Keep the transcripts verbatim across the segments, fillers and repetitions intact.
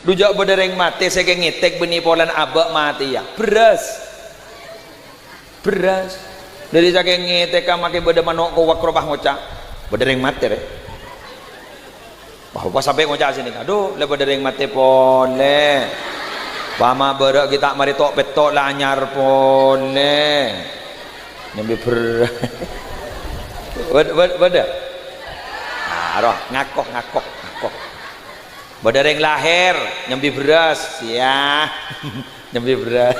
Dhu jhâ' bâdâ rèng matè sakèng ngètèk bânnè polana abâ' matèya. Bherrâs. Bherrâs. Dhâri sakèng ngètèkka makè bâdâ mano' kowak rowa ngoca', "Bâdâ rèng matè, rè." Wah, pas sampè' ngoca' sènèng, "Adhu, la bâdâ rèng matè polè." Pama bârâ' ghi' ta' marè to'-petto' la anyar polè. Nyambi bher-, bâd-, bâd-, bâdâ? Ah, roh, ngako, ngako, ngako. Bâdâ rèng lahèr, nyambi bherrâs, yâ. Nyambi bherrâs.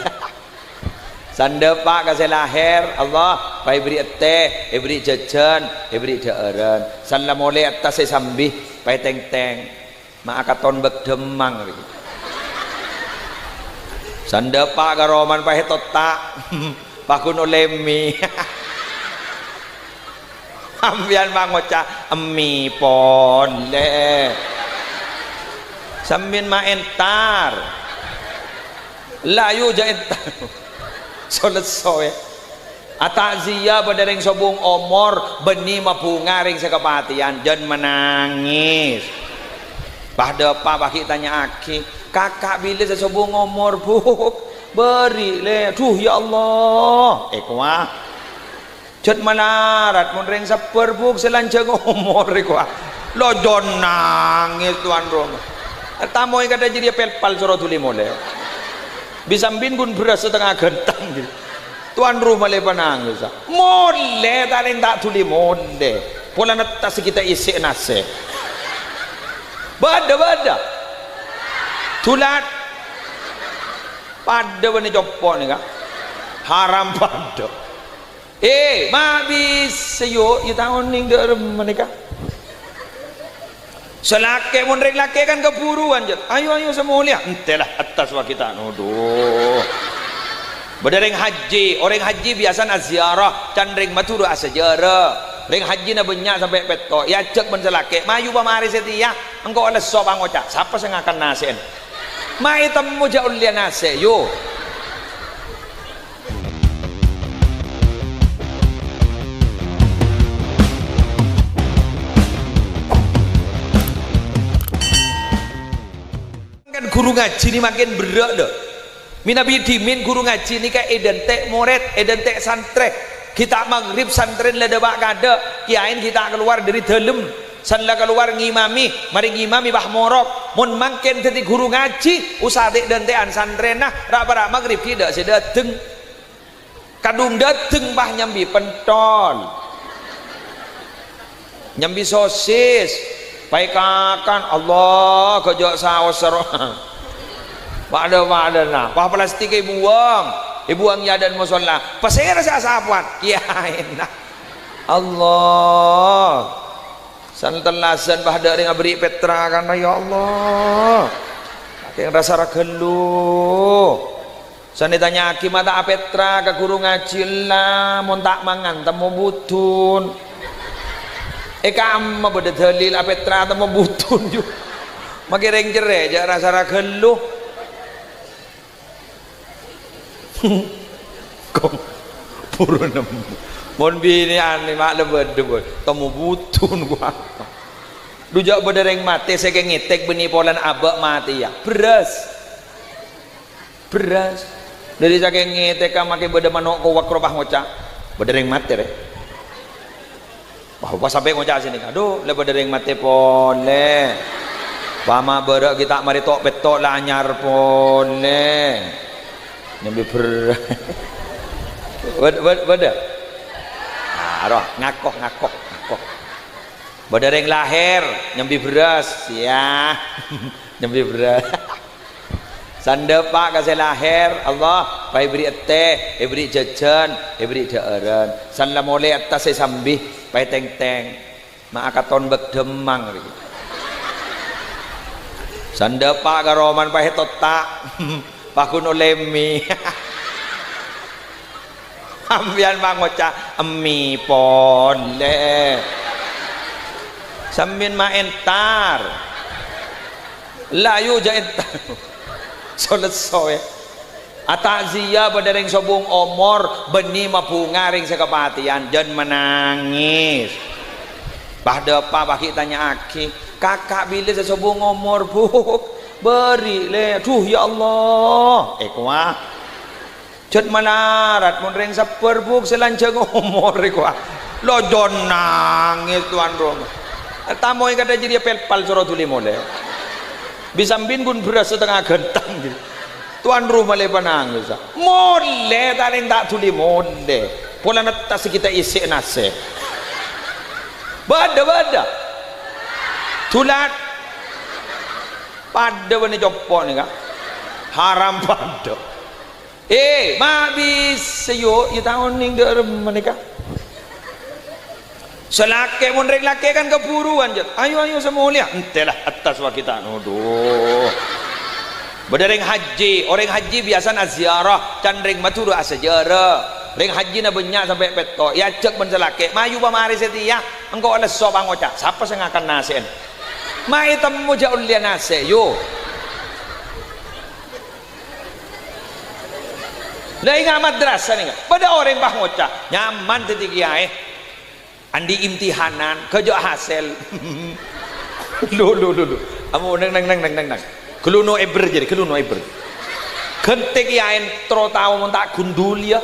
Sandhâpa' ka sè lahèr, Allah, pas èberri' ètè, èberri' jhâjhân, èberri' dhâ'ârân. San la molè attas èsambi, pas ètèngtèng. Ma' akaton bâk dhâmmang rèya. Sandhâpa' ka romana pas ètotta', pas ghun ollè mè. Sampèyan ma' ngoca', "Emmè polè." Sampèyan ma' entar. La, ayo, jhâ' entar. So-lesso, yâ. Atakziya bâdâ rèng sobung omor, bânnè mabhunga rèng sè kapatèyan, jhân manangès. Pas dhâpa', pas ghi' tanya'aghi, "Kaka' bilâ sè sobung omor, Bu'?" "Bâri', Lè'." "Adhu, ya Allah." Èkowa. Jhât malarat mon rèng sebbhâr, Bu', sè lanjhâng omor èkowa. Lo jhân nangès, tuan roma. Tamoy kadhâ' jârèya pèlpal soro dhuli molè. Bi-sambin ghun bherrâs satengnga ghântang. Tuan roma lè panangès. Molè ta' rèng ta' dhuli molè. Polana attas ghi' ta' èssè nasè'. Bâdâ, bâdâ. Dhulat. Padâ bânnè compo' nèka. Haram padâ. Eh, ma' bisa, yo, yo ta' onèng dhâ' remma nèka. Sè lakè', mon rèng lakè' kan kabhuruwân, jhât. "Ayo, ayo, sè molèya." "Entè la, attas wa ghi' ta' nodhu." Bâdâ rèng haji, orèng haji biyasana aziarah, can rèng Madhurâ asajârâ. Rèng hajina bânnya' sampè' pètto', èajhâk bân sè lakè', "Mayu pamarè satèya, engko' lesso pangoca', sapa sè ngakan nasè'en?" Ma' ètemmo jhâ' ollèya nasè', yo. Kan ghuru ngajhi nè makin berrâ', lho. Mènabi dhimèn ghuru ngajhi nèka èdântè' morèd, èdântè' santrè. Ghi' ta' maghrib santrèna la dâpa' kadâ', kèyaèna ghi' ta' kalowar dhâri dâlem. San la kalowar ngimami, marè ngimami pas morok. Mon mangkèn dhâddhi ghuru ngajhi, usaha ta' dântè'an santrèna, ra'-para' maghrib ghi' dâ' sè dâteng. Kadhung dâteng pas nyambi pentol. Nyambi sosis. Pas èkakan, Allah, ghâjâ' saos sèro. Padâ-padâna. Pas plastik èbuwâng. Èbuwâng è adâ'na mosolla. Pasèra sè asapowan? Kèyaèna. Allah. San tellasan pas dâ' rèng aberri' pètra kana, ya Allah. Sakèng rassa ra ghâllu. San ètanya'aghi ma' ta' apètra ka ghuru ngajhi, ella, mon ta' mangan, temmo budun. È kamma bâdâ dalil apètra temmo budun, yu. Makè rèng cerrè, jhâ' rassa ra ghâllu. Kong, buru nemmo. Mon binè'an ma' la bâdâ, Bu'. Temmo budun, gua. Dhu jhâ' bâdâ rèng matè sè kèngètèk bânnè polana abâ' matèya. Bherrâs. Bherrâs. Dhâri sakèng ngètèkka makè bâdâ mano' kowak rowa ngoca', "Bâdâ rèng matè, rè." Wah, pas sampè' ngoca' sènèng, "Adhu, la bâdâ rèng matè polè." Pama bârâ' ghi' ta' marè to'-petto' la anyar polè. Nyambi bher-, bâd-, bâd-, bâdâ? Ah, roh, ngako, ngako, ngako. Bâdâ rèng lahèr, nyambi bherrâs, yâ. Nyambi bherrâs. Sandhâpa' ka sè lahèr, Allah, pas èberri' ètè, èberri' jhâjhân, èberri' dhâ'ârân. San la molè attas èsambi, pas ètèngtèng. Ma' akaton bâk dhâmmang rèya. Sandhâpa' ka romana pas ètotta', pas ghun ollè mè. Sampèyan ma' ngoca', "Emmè polè." Sampèyan ma' entar. La, ayo, jhâ' entar. So-lesso, yâ. Atakziya bâdâ rèng sobung omor, bânnè mabhunga rèng sè kapatèyan, jhân manangès. Pas dâpa', pas ghi' tanya'aghi, "Kaka' bilâ sè sobung omor, Bu'?" Bâri', Lè'. Adhu, ya Allah. Èkowa. Jhât malarat, mon rèng sabbhâr, Bu', sè lanjhâng omor èkowa. Lo, jhâ' nangès, towan roma. Tamoy kadhâ' jârèya pèlpal soro dhuli molè. Bi-sambin ghun bherrâs satengnga ghântang. Towan roma lè panangès. Molè, ta' rèng ta' dhuli molè. Polana tas ghi' ta' èssè nasè'. Bâdâ, bâdâ. Dulat. Padâ bânnè compo' nèka. Haram padâ. Eh, ma' bisa, yo, ya ta' onèng dâ' remma nèka. Sè lakè', mon rèng lakè' kan kabhuruwân, jhât. Ayo, ayo, sè molèya. Entè la, attas wa kita, nodhu. Bâdâ rèng haji, orèng haji biyasana aziarah, can rèng Madhurâ asaziarah. Rèng hajina bânnya' sampè' pètto', èajhâk bân sè lakè', mayu pamarè satèya, engko' lesso pangoca', sapa sè ngakan nasè'en? Ma' ètemmo jhâ' ollèya nasè', yo. La enga' madrasah nèka. Bâdâ orèng pas ngoca', "Nyaman dhâddhi kèyaè. Andi' imtihanan, ghâjâ' hasèl." Lo, lo, lo, lo. Amu, neng, neng, neng, neng, neng, neng. Ghâllu no èbher jârèya, ghâllu no èbher. Ghântè kèyaè terro tao mon ta' gundul, ya.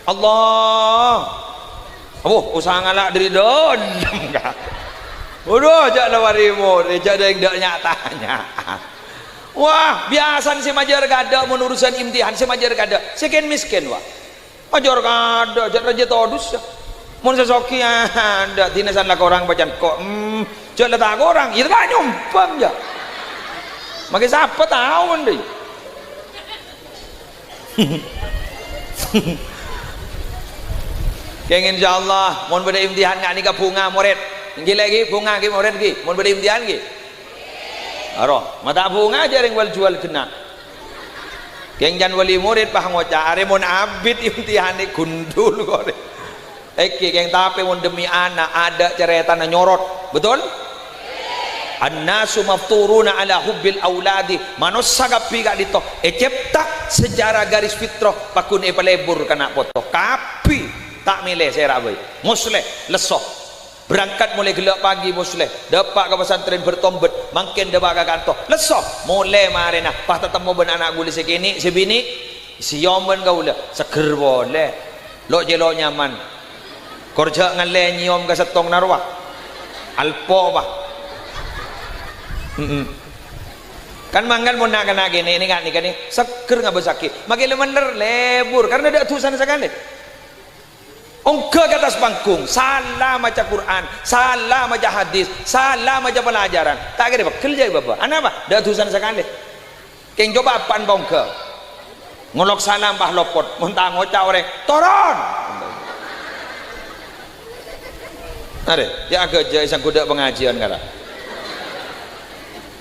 Allah. Abu, usaha ngala' dâri dâlem, Ka'. Waduh, jhâ' la wari morè, jhâ' dâ' nya'-tanya'. Wah, biyasana sè majâr kadâ' mon urusan imtihan, sè majâr kadâ', sè kèn-mèskèn, wa. Majâr kadâ', jhâ' rajâ todus, ya. Mon sè soghi, adâ', dinah san la korang pacan ko'. Hmm, jhâ' la ta' korang, ya ta' nyombang, ya. Makè sapa tao, mon dâi? Kèng, insyaallah, mon bâdâ imtihan nga' nèka bhunga morèd. Ènggi lè' ghi, bhunga ghi morèd ghi, mon bâdâ imtihan ghi. Aro, ma' ta' bhunga jhâ' rèng wal-juwal ghenna'. Kèng can wali morèd pas ngoca', "Arè mon abit imtihanè gundul korè." Ènggi, kèng, tapè mon dhemmi ana', adâ' carètana nyorot. Betul? "An-nasu mafturuna ala hubbil auladi." Manossa kabbhi ka'dinto ècèpta secara garis fitrah paggun èpalebur kana' poto. Kabbhi ta' mèlè sèra bhâi. Mosleh, lesso. Berangkat molaè ghellâ' pagi Mosleh. Dâpa' ka pesantren Bertombet. Mangkèn dâpa' ka kanto. Lesso. Molè marèna. Pas tatemmo bân ana' ghulâ sè kènè', sè binè'. Sèyom bân kaulâ. Seggher polè. Lo'-cèlo' nyaman. Kor jhâ' ngallè nyèyom ka sèttongnga rowa. Alpo', pa. Mm-mm. Kan mangkèn mon na'-kana' kènè' nèka, nèka nè, seggher ngabâssaghi. Makè la mendher lebur, karna dâ' dhusana sakalè. Ongghâ ka attas panggung, sala maca Qur'an, sala maca hadis, sala maca pelajaran. Ta' kèra pegghel jâ' bâbâ. Anapa? Dâ' dhusana sakalè. Kèng coba apa'an pongghâ. Ngolok salam pas lopot, mon ta' ngoca' orèng, "Toron!" Arè, ya aghâjâ sèngko' dâ' pangajiyân ngara.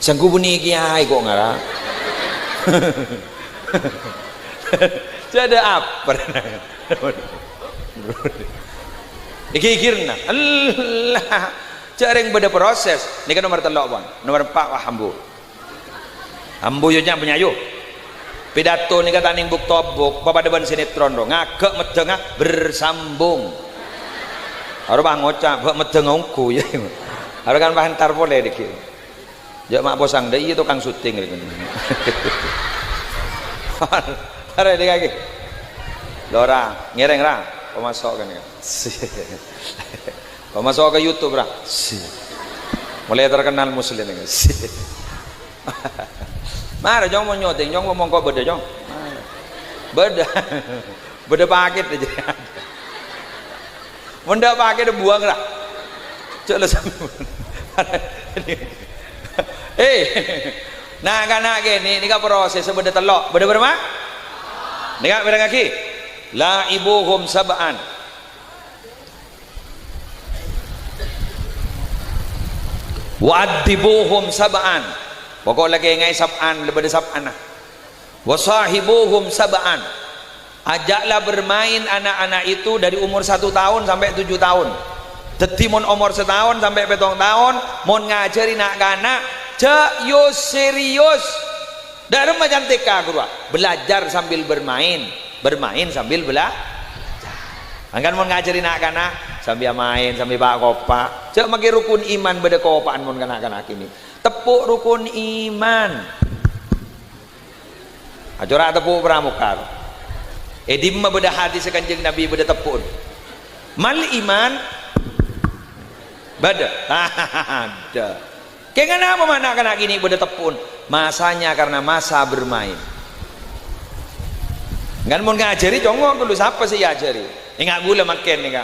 Sèngko' bânnè kèyaè kok ngara. Jâ' dâ' apa? Èghighirna. Allah. Jâ' rèng bâdâ proses. Nèka nomer tello', pon. Nomer empa', wah, ambu. Ambu yo nya-, penyayu. Pidato nèka ta' nèng buk-tobuk, papadâ bân sinetron ro. Ngaghâ' meddhângnga bersambung. Aro pas ngoca', "Bâ' meddhângnga ongghu, ya." Aro kan pas entar polè dikit. Ya, ma' posang, dâ' iyâ tokang syuting rèya. Arè dikaki. Lora, ngèrèng ra. Pamaso' kan ya. Pamaso' ka YouTube ra. Mulai terkenal Muslim ini. Mara, Cong, mon nyuting, Cong, mon mongko bâdâ, Cong. Bâdâ. Bâdâ paket aja. Mon dâ' paket, buang ra. Cok lo sampe. Eh, na'-kana' kènè', nèka proses bâdâ tello'. Bâdâ bârâmpa? Nèka, mèrengngaghi. La'ibuhum sab'an. Wa'addibuhum sab'an. Pokok la kèngè'è sab'an, la bâdâ sab'anna. Wasahibuhum sab'an. Ajaklah bermain anak-anak itu dari umur satu tahun sampai tujuh tahun. Dhâddhi, mon omor sataon sampè' pèttong taon, mon ngajhâri na'-kana', jhâ' yo serius. Dâ' remma can T K, ghuru, ah. Belajar sambil bermain, bermain sambil bela-, Mangkana mon ngajhâri na'-kana', sambi amaèn, sambi pa'-kopa'. Jhâ' makè rukun iman bâdâ kopa'an mon ka na'-kana' kènè'. Teppo' rokon iman. Aco ra teppo' pramuka. È dimma bâdâ hadis Kanjeng Nabi bâdâ teppo'na? Mal iman bâdâ. Tadâ'. Kèngèng apa ma' na'-kana' kènè' bâdâ teppo'na? Masanya karena masa bermain. Kan mon ngajhâri, congo' ghâllu, sapa sè èajhâri? Enga' ghulâ mangkèn nèka.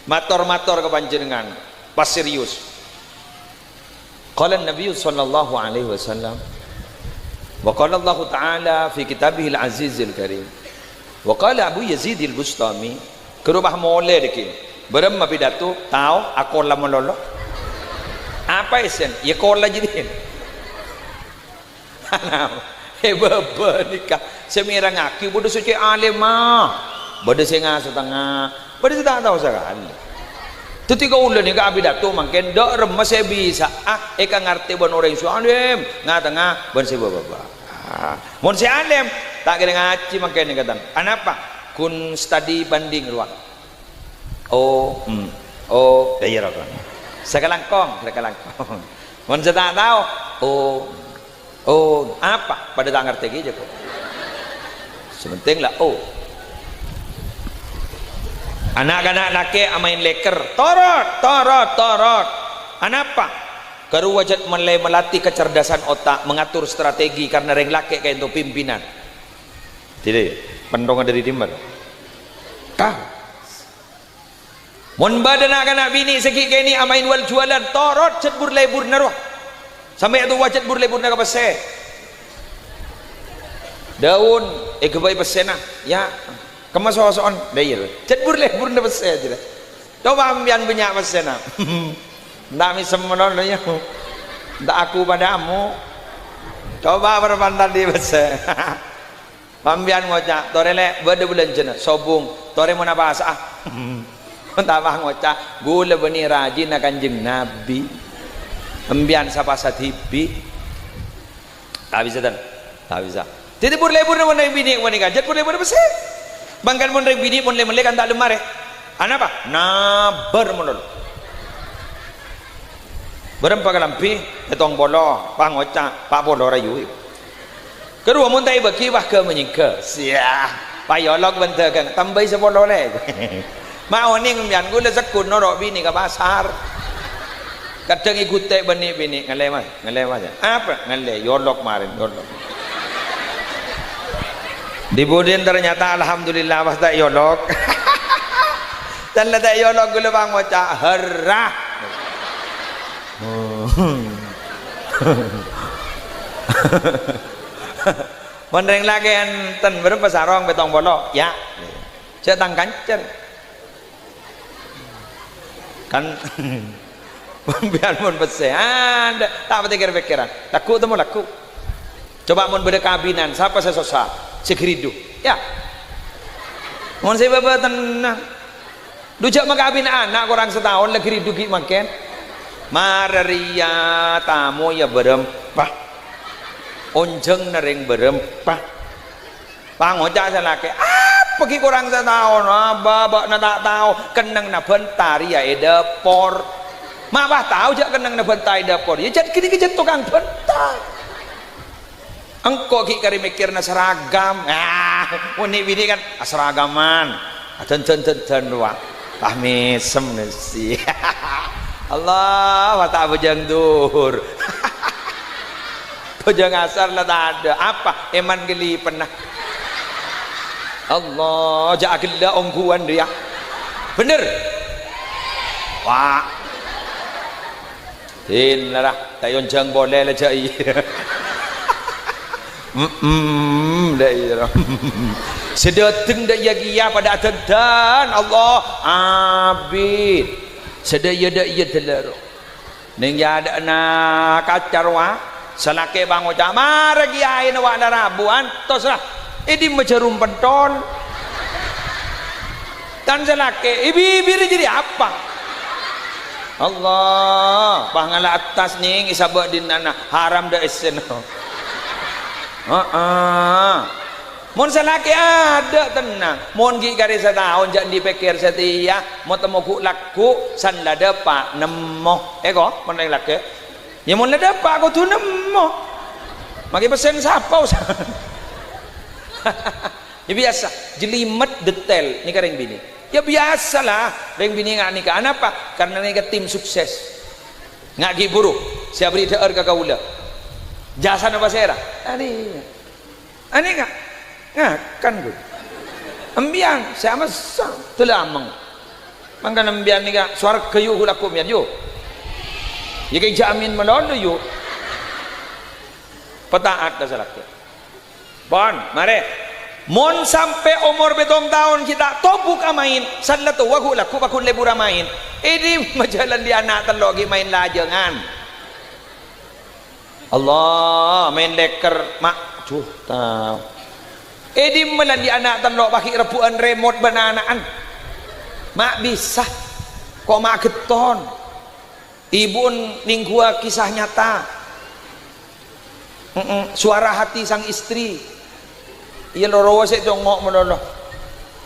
Mator-mator ka panjhennengngan. Pas serius. Qala Nabi sallallahu alaihi wasallam, wa qala Allahu ta'ala fi kitabihil azizil karim, wa qala Abu Yazid al-Bustami, ghâruwa pas molè dhâggi', bârâmma pidato, tao, akola malolo. Apa èssèna? Yâ kola jârèya. È bâbâ nèka sè mèrengngaghi bâdâ sè cè' alèmma, bâdâ sè nga-satengnga, bâdâ sè ta' tao sakalè. Dhâddhi kaulâ nèka apidato mangkèn dâ' remma sè bisa'a èkangartè bân orèng sè alèm, nga-tengnga bân sè bâ-bâbâ. Ah, mon sè alèm, ta' kèra ngajhi mangkèn nèka, tan. Anapa? Ghun studi banding rowa. Oh, hmm. Oh, dhâ' iyâ, rokon. Sakalangkong, sakalangkong. Mon sè ta' tao, oh. Oh, apa? Padâ ta' ngartè kèya, kok. Sè pentèng la, oh. Ana'-kana' lakè' amaèn lèkèr. Torot, torot, torot. Anapa? Ghâruwa jhât mellè malatih kecerdasan otak, mengatur strategi, karena rèng lakè' kaènto pimpinan. Jadi, pentongan dari timur. Kah? Mon bâdâ na'-kana' binè' sè ghi' kènè' amaèn wal-juwalan, torot jhât bur-lèburna rowa. Sampè' towa jhât bur-lèburna ka pèssè. Dâun èghâbây pèssèna, yâ. Kemma so-so'on, dhâ' iyâ. Jhât bur-lèburna pèssè jârèya. Coba ampèyan bânnya' pèssèna. Enta' mèsem malolo, yâ. Enta' aku padâ ammo. Coba parpan tadâ' pèssè. Sampèyan ngoca', "Torè, Lè', bâdâ bâlânjhâna." Sobung, "Torè, mon apasa'a?" Mon ta' pas ngoca', "Ghulâ bânnè rajina Kanjeng Nabi. Sampèyan sapa sadhibi'?" Ta' bisa, tan? Ta' bisa. Dhâddhi bur-lèburna mon rèng binè' panèka, jhât bur-lèburna pèssè. Bângkana mon rèng binè' mon lè-mellè kan ta' lemmar, è. Anapa? Nabâr malolo. Bârâmpa kalambhi? Pèttong polo. Pas ngoca', "Pa' polo rayu." Karowa mon ta' èbâghi, wah, ghâ-manyèngghâ. Siah, pas èolok bân dhâghâng, tambâi sapolo lè. Ma' onèng sampèyan, ghulâ segghut noro' binè ka pasar. Kadhâng èghutè' bân nè'-binè', "Ngallè, Mas, ngallè, Mas." "Apa?" "Ngallè, èolok marèn, èolok." Di-budiyân ternyata alhamdulillah pas ta' èolok. Dan la ta' èolok ghulâ pas ngoca', "Herra." Mon rèng lakè' enten, bârâmpa sarong? Pèttong polo. "Yâ." "Jhâ' tang kancèr." Kan, sampèyan mon pèssè, anda, ta' patèkèr-pèkkèran. Lagghu' temmo lagghu'. Coba mon bâdâ kabinan, sapa sè sossa? Sè ghâridu. Yâ. Mon sè bâbâ tennang. Dhu jhâ' makabin ana' korang sataon la ghâridu ghi' mangkèn. Mara rèya tamoy bârâmpa. Onjhângnga rèng bârâmpa. Pas ngoca' sè lakè', "Apa ghi' korang sataon? Abâ, bâ'na ta' tao, kennengnganna bhânta rèya è dâpor." Ma' pas tao jhâ' kennengnganna bhânta è dâpor? Yâ, jhât ghânèka jhât tokang bhânta. Engko' ghi' karè mèkkèrna seragam. Ah, mon nè'-binè' kan asragaman. Adân-dân-dân-dân rowa. Pas mèsem nèsè. Allah, wa ta' bhâjâng dhuhur. Bhâjâng asar la tadâ'. Apa? Èman ghâlipenna. Allah, jhâ' aghellâ' ongghuwân rèya. Bhender? Wa'. Dinna ra, ta' èonjhâng polè la jhâ' iyâ. Mm-mm, dâ' iyâ ra. Sè dâteng dâ' iyâ kèya padâ adân-dân, Allah, abit. Sè dâ' iyâ, dâ' iyâ dâlâro. Nèng è adâ'na kaca rowa, sè lakè' pas ngoca', "Mara kèyaèna wa' la rabu, antos ra. È dimma jhârum pentol?" Tan sè lakè', "È bibirra jârèya apa?" Allah, pas ngala' attas nèng èsabâ' dina'na, haram dâ' essèna. Heeh. Mon sè lakè' adâ' tennang, mon ghi' karè sataon jhâ' andi' pèkkèr satèya, mo-, temmo ghu'-lagghu', san la dâpa' nemmo. Èko, mon rèng lakè'. Ya, mon la dâpa' kodhu nemmo. Make pesen sapa, Ustaz? Ya, biasa, jelimet, detail, nèka rèng binè'. Ya, biasa la, rèng binè' nga' nèka. Anapa? Karena nèka tim sukses. Nga' ghi' buru, sè abherri' dhâ'âr ka kaulâ. Jasana pasèra? Anèka. Anèka. Ngakan, Bu. Empèyan, sè amassa, dâlameng. Mangkana empèyan nèka sowarghâ, yu, hu-, lagghu' empèyan, yu. Ya, kè jhâ' amin malolo, yu. Pata'at ka salakè. Pon, marè. Mon sampè' omor pèttong taon ghi' ta' tobu ka maèn, salla towa ghu' lagghu' paghun lebura maèn. È dimma jhâlân dhi' ana' tello' ghi' maèn lajângan. Allah, maèn lèkèr, ma', juh, ta-, è dimma la dhi' ana' tello' paghi' rebbhu'ân remot bân ana'na? Ma' bisa. Ko' ma' ghetton. Ibu'en nèngghuwâ kisah nyata. Mm-mm. Suara hati sang istri. Iyâ, lo rowa sè congngo' malolo.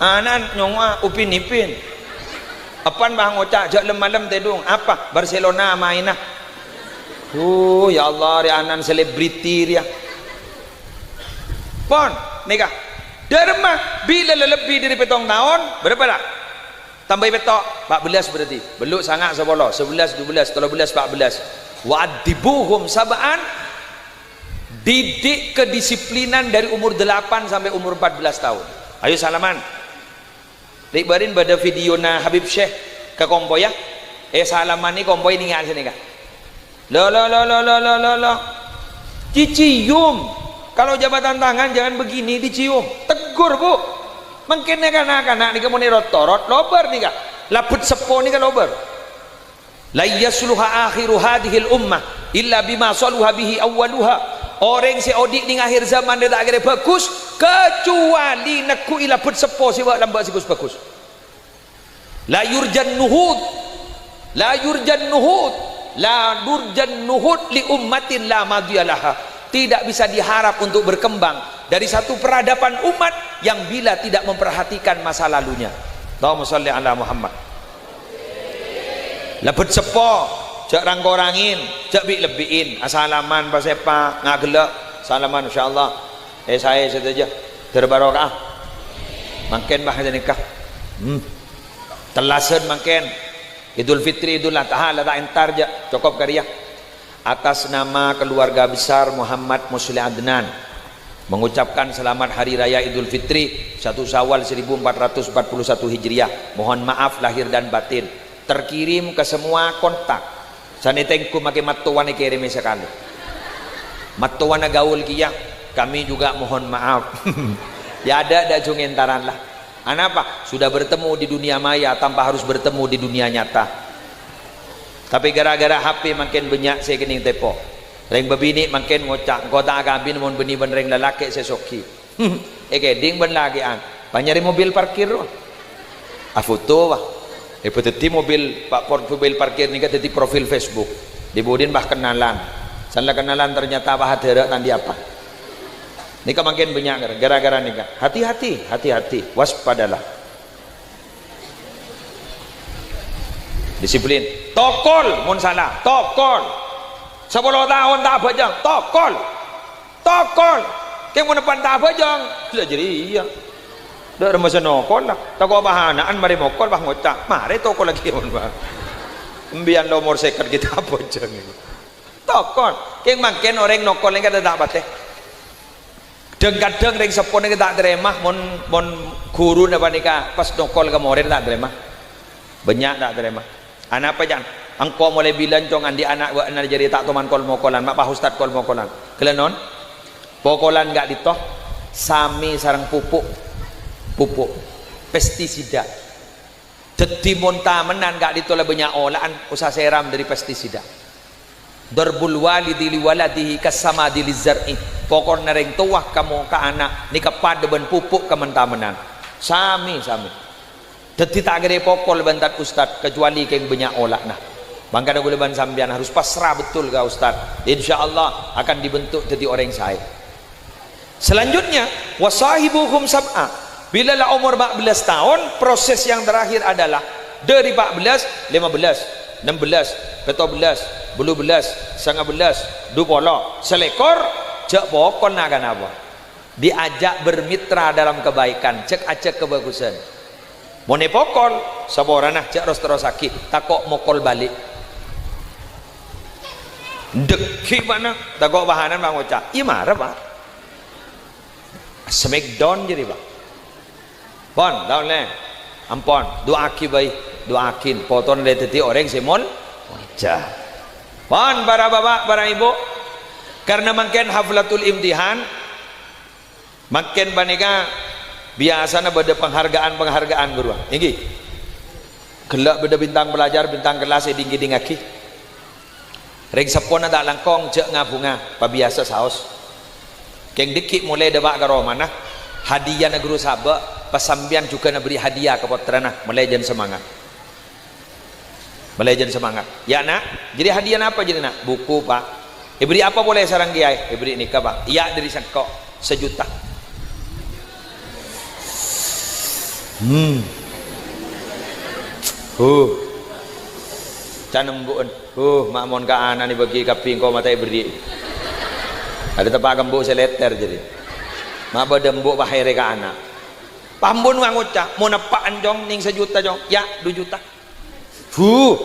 Ana'na nyongngo'a Upin Ipin. Eppan bâ ngoca', "Jhâ' lem-malem tèdung." Apa? Barcelona maènna. Uh, ya Allah, rè ana'na selebriti rèya. Pon, nèka. Dâremma, bilâ la lebbi dâri pèttong taon, bârâmpa la? Tambâi pètto', pa' bellâs berarti. Bellu', sanga', sapolo, sabellâs, dubellâs, tello bellâs, pa' bellâs. "Wa addibuhum sab'an," didik kedisiplinan dari umur delapan sampai umur empat belas tahun. Ayo salaman. Ri'-bâri'en bâdâ videona Habib Syekh ka kompoyya. Eh, salamanè kompoyya nèngghâl sè nèka. Lo, lo, lo, lo, lo, lo, lo, lo. Dicium. Kalau jabatan tangan jangan begini, dicium. Tegur, Bu. Mangkèn nèka na'-kana' nèka mon èro-torot, lobâr nèka. Labbhât seppo nèka lobâr. "La yasluha akhiru hadhil ummah illa bima saluha bihi awwaluha." Orèng sè odi' nèng akhir zaman rè ta' kèra bhâghus, kacuwali negghu'i labbhât seppo sè bâ'-, lambâ' sè ghus-bhâghus. La yurjan nuhud. La yurjan nuhud. La yurjan nuhud li ummatin la madhiya laha. Tidak bisa diharap untuk berkembang dari satu peradaban umat yang bila tidak memperhatikan masa lalunya. Allahumma shalli ala Muhammad. Labbhât seppo, jhâ' rang-korangè, jhâ' bi'-lebbi'è. Asalaman, pasèpa, ngaghellâ', salaman, insyaallah. Eh, saè sadhâjâ. Dâr barokah. Mangkèn bâ ghânèka. Hmm. Tellasân mangkèn. Idul Fitri, Idul Adha la ta' entar, jhâ'. Cokop ka rèya. Atas nama keluarga besar Muhammad Musleh Adnan, mengucapkan selamat Hari Raya Idul Fitri, satu Syawal seribu empat ratus empat puluh satu Hijriah. Mohon maaf lahir dan batin. Terkirim ke semua kontak. Sanè tèngghu makè mattowana kèrèmè sakalè. Mattowana gaul kèya, kami juga mohon maaf. Ya, ada, ada jung entaran lah. Anapa? Sudah bertemu di dunia maya tanpa harus bertemu di dunia nyata. Tapè gara-gara H P mangkèn bânnya' sè kennèng tèpo. Rèng bâbinè' mangkèn ngoca', "Engko' ta' akabin mon bânnè bân rèng lalakè' sè soghi." Èkèdhing bân lakè'an, pas nyarè mobil parkir, rowa. Afoto, wah. Èpadhâddhi mobil, pa-, por-, mobil parkir nèka dhâddhi profil Facebook. Dhi-budhina, wah, kennalan. San la kennalan, ternyata, wah, adhârâ' ta' andi' apa. Nèka mangkèn bânnya' gara-gara nèka. Hati-hati, hati-hati, waspadalah. Disiplin. Tokol, mon sala, tokol. Sapolo taon ta' abhâjâng, tokol. Tokol. Kèng mon eppa' ta' abhâjâng, la jârèya. Dâ' remma sè nokol la. Tako' pahana'an marè mokol, pas ngoca', "Marè tokol lagi, mon, Pak." Embiyan la omor sèket ghi' ta' abhâjâng. Tokol. Kèng mangkèn orèng nokol nèka ta' patè. Dhâng-kadhâng rèng seppo nèka ta' tarèma, mon, mon ghuruna panèka pas nokol ka morèd ta' tarèma. Bânnya' ta' tarèma. Anapa, can? Engko' molaè bilân, cong, andi' ana' bâ'na jârèya ta' toman kol-mokolan, ma' pas ustad kol-mokolan. Ghellâ' non? Pokolan ka'dinto samè sareng pupuk. Pupuk. Pestisida. Dhâddhi, mon tamennan ka'dinto la bânnya' ola'an, osa sèram dâri pestisida. Dharbul walidi li waladihi kassamadi lizzar'i. Pokolna rèng towa ka mo-, ka ana' nèka padâ bân pupuk ka men-tamennan. Samè-samè. Dhâddhi ta' kèra èpokol bân tad-ustad, kecuali kèng bânnya' ola'na. Mangkana kaulâ bân sampèyan harus pasra betul ka ustad. Insyaallah akan dibentuk dhâddhi orèng saè. Selanjutnya, wasahibuhum sab'a. Bila la omor empat belas taon, proses yang terakhir adalah dâri empat belas, lima belas, enam belas, pètto belas, Bâllu bellâs, sanga bellâs, du polo, salèkor, jhâ' pokol na'-kana' apa. Diajak bermitra dalam kebaikan, cèk-acèk kabhâghusân. Mon èpokol, saporana jhâ' ros-terrossaghi, tako' mokol bâli'. Dhegghi' bâ'na, tako' pahanan pangoca'. Iyâ mara, Pak. Smackdown jârèya, Pak. Pon, taon lè. Ampon, du'aaghi bhâi, du'aaghi, potona lè dhâddhi orèng sè mol-, molja. Pon, para bapa', para ibu, karena mangkèn haflatul imtihan, mangkèn panèka biyasana bâdâ penghargaan-penghargaan ghâruwa. Èngghi. Ghellâ' bâdâ bintang pelajar, bintang kelas èdhing-kèdhingngaghi. Rèng seppona ta' langkong jhâ' ngabunga, pabiyasa saos. Kèng dhegghi' molaè dâpa' ka romana, hadiyana ghuru sabâ', pas sampèyan jhughân aberri' hadiya ka pottrana, molaè jân semangat. Molaè jân semangat. Ya, Na', jârèya hadiya napa jârèya, Na'? Buku, Pak. Èberri' apa polè sareng kèyaè? Èberri' nèka, Pak. Iyâ, dâri sèngko'. Sajuta. Hmm. Huh. Can embu'en. Huh, ma' mon ka ana' nè bâgi kabbhi engko' matè èberri'. Adâ teppa' ka embu' sè lètèr jârèya. Ma' bâdâ embu' pahèrè ka ana'. Pambun wangoca', "Mon eppa', Cong, nèng sajuta, Cong." "Ya', du juta." Huh,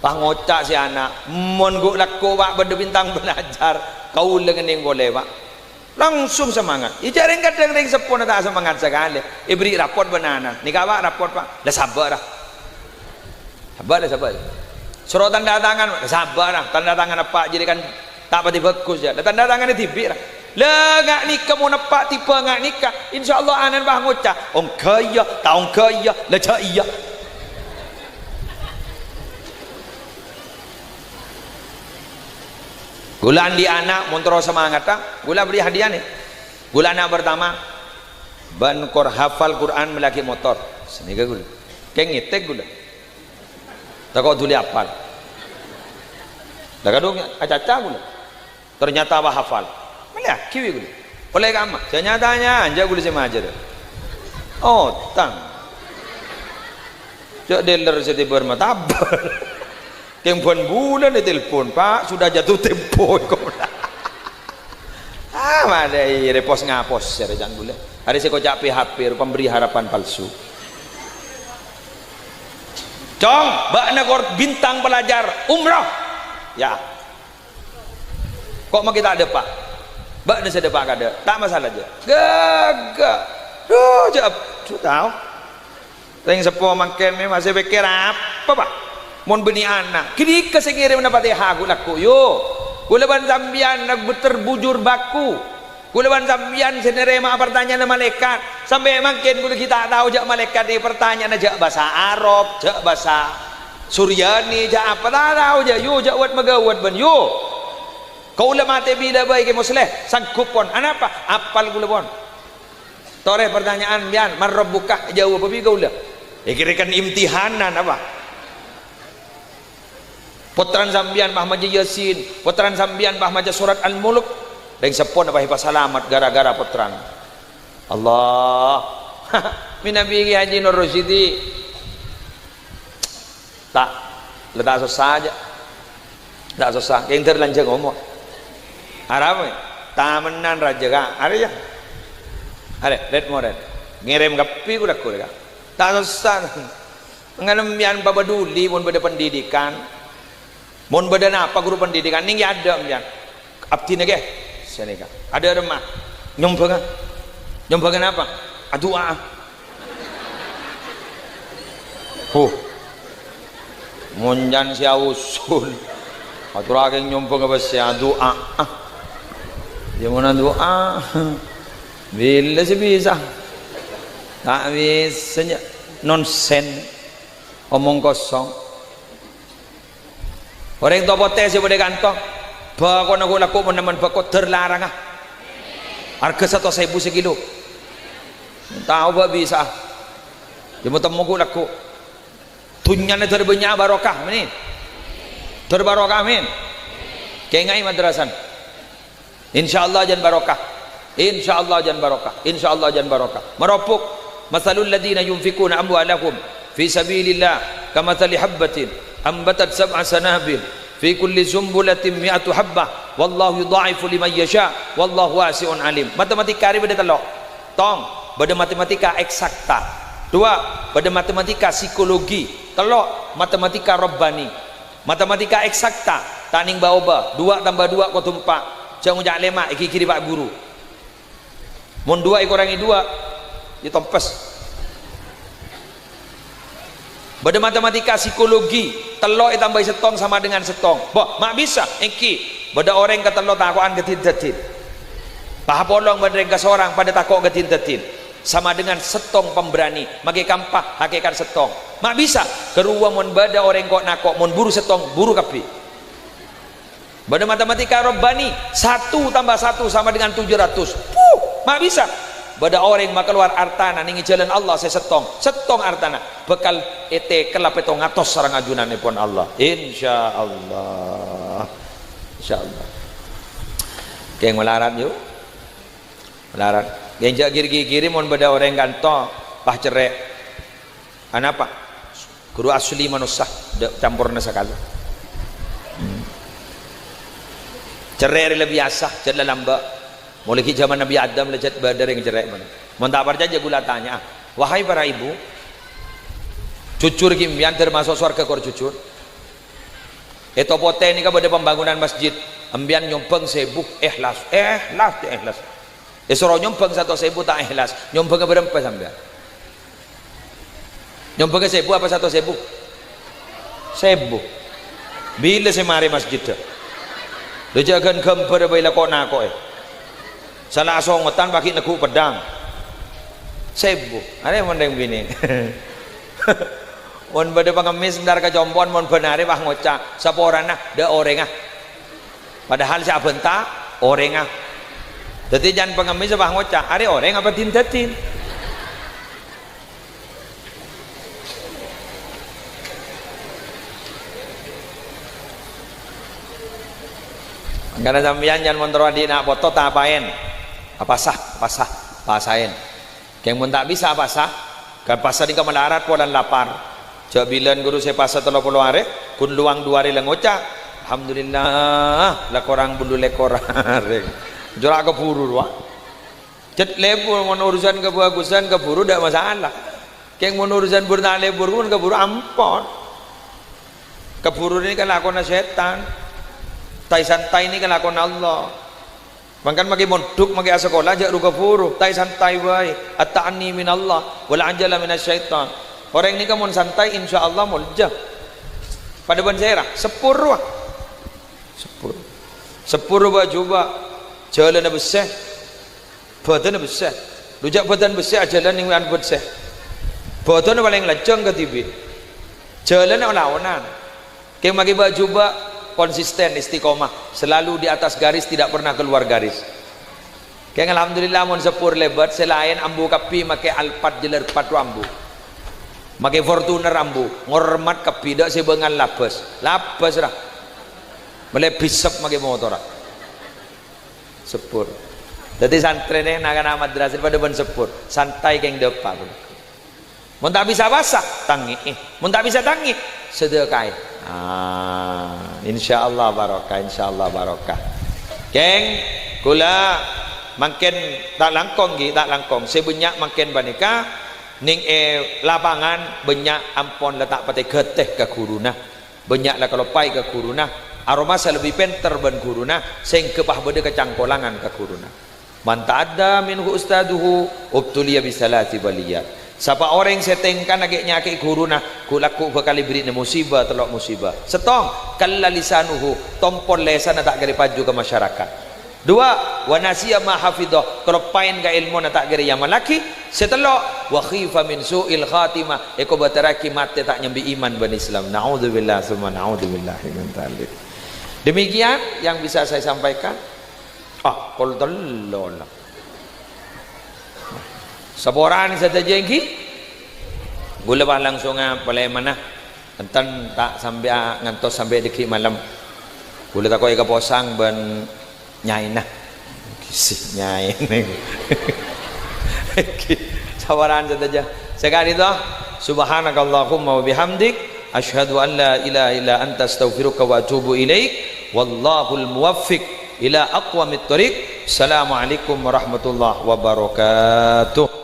pangoca' sè ana', "Mon ghu' lagghu', Pak, bâdâ bintang belajar, kaulâ ngennèng polè, Pak." Langsung semangat. Iyâ, jârèya kadhâng rèng seppona ta' semangat sakalè. Èberri' rapot bân ana'. "Nèka, Pak, rapot, Pak." "La, sabâ', ra. Sabâ', la, sabâ'." "Soro tanda tangan, Pak." "La, sabâ', ra. Tanda tangan eppa' jârèya kan ta' patè bhâghus, yâ." "La, tanda tanganna dhibi', ra." "La, nga' nèka mon eppa' tèbâ nga' nèka, insyaallah ana'na pas ngoca', 'Ongghâ iyâ, ta' ongghâ iyâ, la jhâ' iyâ.'" Ghulâ andi' ana', mon terro samangatta, ghulâ bherri' hadiyana. Ghulâ ana' partama, bân kor hafal Qur'an mellèaghi motor. Sanèka ghulâ. Kèng ngètèk ghulâ. Tako' dhuli hafal. La kadhung acaca ghulâ. Ternyata wah hafal. Mellèaghi bi' ghulâ. Ollè kamma. Jâ' nyatanya, jâ' ghulâ sè majâr. Otang. Jâ' dealer sè tèbâr matabâr. Kèng bân bulân ètelpon, "Pak, sudah jatuh tempo," èkoca'. Ah, madâi repos ngapos, jârèya can ghulâ. Arèya sè koca' P H P, pemberi harapan palsu. "Cong, bâ'na kor bintang pelajar umroh." "Ya." "Ko' makè ta' dâpa'?" "Bâ'na sè dâpa' kadâ'." "Ta' masalah, jâ'." "Ghâghâ." "Dhu, jâ', dhu, tao." Rèng seppo mangkèn mè' masè pèkkèr apa, Pak? Mon bânnè ana', ghânèka sè ngèrèmana Fatihah ghu'-lagghu', yu. Ghulâ bân sampèyan na-, beter bujur baku. Ghulâ bân sampèyan sè narèma'a partanya'anna malaèkat. Sampè' mangkèn ghulâ ghi' ta' tao jâ' malaèkat nèka partanya'anna jâ' bhâsa Arab, jâ' bhâsa Suryani, jâ' apa ta' tao jâ', yu, jâ' wât-maghâwât bân, yu. Kaulâ matè bilâ bhâi Kè Musleh, sanggup pon. Anapa? Apal ghulâ pon. Torè partanya'an sampèyan, "Man rabbuka?" Èjâwâb bi' kaulâ. Èkèrèkan imtihanan apa? Pottrana sampèyan pas maca Yasin, pottrana sampèyan pas maca surat Al-Mulk. Rèng seppona pas èpasalamet ghârâ-ghârâ pottrana. Allah. Mènabi Kè Haji Nur Rosyidi. Ta', la ta' sossa jâ'. Ta' sossa, kèng dhâr lanjhâng omor. Arapa? Tamennan rajâ, Ka'. Arèya. Arè, red-mored. Ngèrèm kabbhi ghu'-lagghu', Ka'. Ta' sossa. Ngala' sampèyan papaduli mon bâdâ pendidikan. Mon bâdâ napa ghuru pendidikan, nèng è adâ' sampèyan. Abdhina kè, sanèka. Adâ' remma. Nyombhângnga. Nyombhângnga napa? Adu'a. Huh. Mon can sè ausul. Atorraghi nyombhângnga pèssè adu'a. Yâ mon adu'a. Bilâ sè bisa? Ta' bisa, nya. Nonsen. Omong kosong. Orèng to potè sè bâdâ è kanto, bâkona ghu'-lagghu' mon nèmmen bâko dhâr larangnga. Arghâ satos èbu sakilo. Tao bâ' bisa'a. Yâ matemmo ghu'-lagghu'. Dhunnyana dhâr bânnya'a barokah, amin. Dhâr barokah, amin. Kèngaè madrasana. Insyaallah jân barokah. Insyaallah jân barokah. Insyaallah jân barokah. Marabbuk. Matsalul ladzina yunfiquna amwalahum fi sabilillah kamatsali habbatin ambatat sab'a sanabil Fi kulli sumbulatin mi'atu habbah, wallahu yudha'ifu liman yasha, wallahu wasi'un alim. Matematika arè bâdâ tello'. Tong, bâdâ matematika eksakta. Dua, bâdâ matematika psikologi. Tello', matematika rabbani. Matematika eksakta, ta' nèng bâ-obâ. Dua tambah dua kodhu empa'. Jhâ' ngoca' lèma', èghighiri Pak Guru. Mon dua èkorangè dua, ya tompes. Bâdâ matematika psikologi, tello' ètambâi settong sama dengan settong. Boh, ma' bisa, èngghi. Bâdâ orèng katello' tako'an ka din-dâdin. Pahapolong bân rèng kasorang padâ tako' ka din-dâdin. Sama dengan settong pemberani, makè kampa hakèkat settong. Ma' bisa, ghâruwa mon bâdâ orèng ko'-nako', mon buru settong, buru kabbhi. Bâdâ matematika rabbani, satu tambah satu sama dengan tujuh ratus. Puh, ma' bisa. Bâdâ orèng makalowar artana nèng è jhâlân Allah sè settong, settong artana, bhâkal ètekella pètto ngatos sareng ajunanèpon Allah. Insyaallah. Insyaallah. Kèng malarat, yu. Malarat. Kèng jhâ' giri-giri mon bâdâ orèng kanto, pas cerrè'. Anapa? Ghuru asli manossa, dâ' camporna sakalè. Hmm. Cerrè' rè la biyasa, jhâ' la lambâ'. Molaè ghi' jhâman Nabbhi Adam la jhât bâdâ rèng cerrè' mon. Mon ta' parcajâ, ghulâ tanya'a. Wahai para ibu, jujur ghi' empèyan termasuk sowarghâ kor jujur? È Topotè nèka bâdâ pembangunan masjid. Empèyan nyombhâng sèbu, ikhlas. Ikhlas, ikhlas. Èsoro nyombhâng satos èbu ta' ikhlas, nyombhângnga bârâmpa sampèyan? Nyombhângnga sèbu apa satos èbu? Sèbu. Bilâ sè marè masjiddhâ? Lho, jhâ' ghân ghâmbhâr bhâi la ko'-nako'è. Sala asongotan paghi' neggu' peddhâng. Sèbu. Arè mon rèng binè'. Mon bâdâ pangemmis entar ka compo'na mon bân arè pas ngoca', "Saporana, dâ' orèngnga." Padahal sè abhânta orèngnga. Dhâddhi can pangemmis pas ngoca', "Arè orèng apa din-dâdin?" Mangkana sampèyan can mon terro andi' na' poto tapaèn. Apasa, apasa, pasaèn. Kèng mon ta' bisa apasa, kan pasa nèka malarat polana lapar. Jhâ' bilân ghuru sè pasa tello polo arè, ghun lowang du arè la ngoca', "Alhamdulillah, la korang bâllu lèkor arè." Jhâ' la kabhuru rowa. Jhât lebur, mon urusan kabhâghusân kabhuru, ta' masalah. Kèng mon urusan bur ta' lebur, mon kabhuru ampon. Kabhuru nèka lakona sètan. Ta' santai nèka lakona Allah. Mangkana makè mondhuk, makè asakola, jhâ' ru-kabhuru, ta' santai bhâi. At-ta'anni minallah, wal ajala minasy syaitan. Orèng nèka mon santai, insyaallah molja. Padâ bân sèra, seppur rowa. Seppur. Seppur rowa jhubâ'. Jhâlânna bessè. Bhâdhânna bessè. Lho, jhâ' bhâdhân bessè ajhâlân nèng anu bessè. Bhâdhânna palèng lanjhâng kadhibi'. Jhâlânna la-onan. Kèng makè bâ'-jhubâ' konsisten, istiqomah, selalu di atas garis, tidak pernah keluar garis. Kèng alhamdulillah mon seppur lèbât, sè laèn ambu kabbhi makè Alphard, Jeller Part rowa ambu. Makè Fortuner ambu, ngormat kabbhi, ta' sè bângal labâs. Labâs ra. Mellè bisep makè motorra. Seppur. Dhâddhi santrèna na'-kana' madrasah padâ bân seppur. Santai kèng dâpa'. Mon ta' bisa pasa, tangngè'è. Mon ta' bisa tangngè', sedhekkaè. Ah, insyaallah barokah, insyaallah barokah. Kèng, kaulâ mangkèn ta' langkong, ghi, ta' langkong. Sè bânnya' mangkèn panèka, nèng è lapangan bânnya' ampon la ta' patè ghâtè ka ghuruna. Bânnya' la kaloppaè ka ghuruna, aromasa lebbi pènter bân ghuruna, sèngghâ pas bâdâ kacangkolangan ka ghuruna. "Man ta'adda minhu ustadzuhu, ubtuliya bi tsalatsi baliyat." Sapa orèng sè tèngkana ghi' nyakè'è ghuruna, ghu-, lagghu' bhâkal èbèrri'na musibâ, tello' musibâ. Sèttong, kalla lisanuhu, tompol lèsanna ta' kèra paju ka masyarakat. Dua, wa nasiya ma hafidha, kaloppaèn ka èlmona ta' kèra èamallaghi. Sè tello', wa khifa min su'il khatimah, èkobâtèrraghi matè ta' nyambi iman bân Islam. Naudzubillah, summa naudzubillah min dzalik. Demikian yang bisa saya sampaikan. Ah, kol tello' la. Saporana sadhâjâ èngghi. Kaulâ pas langsung apolè mana. Enten ta' sampè' a-, ngantos sampè' dâgghi' malem. Kaulâ tako' èkaposang bân nyaèna. Sih, nyaèna. Saporana sadhâjâ. Saka'dinto, subhanakallahumma wa bihamdik, Asyhadu an la ilaha illa anta astaghfiruka wa atubu ilaik. Wallahul muwaffiq ila aqwamit thoriq. Assalamualaikum warahmatullahi wabarakatuh.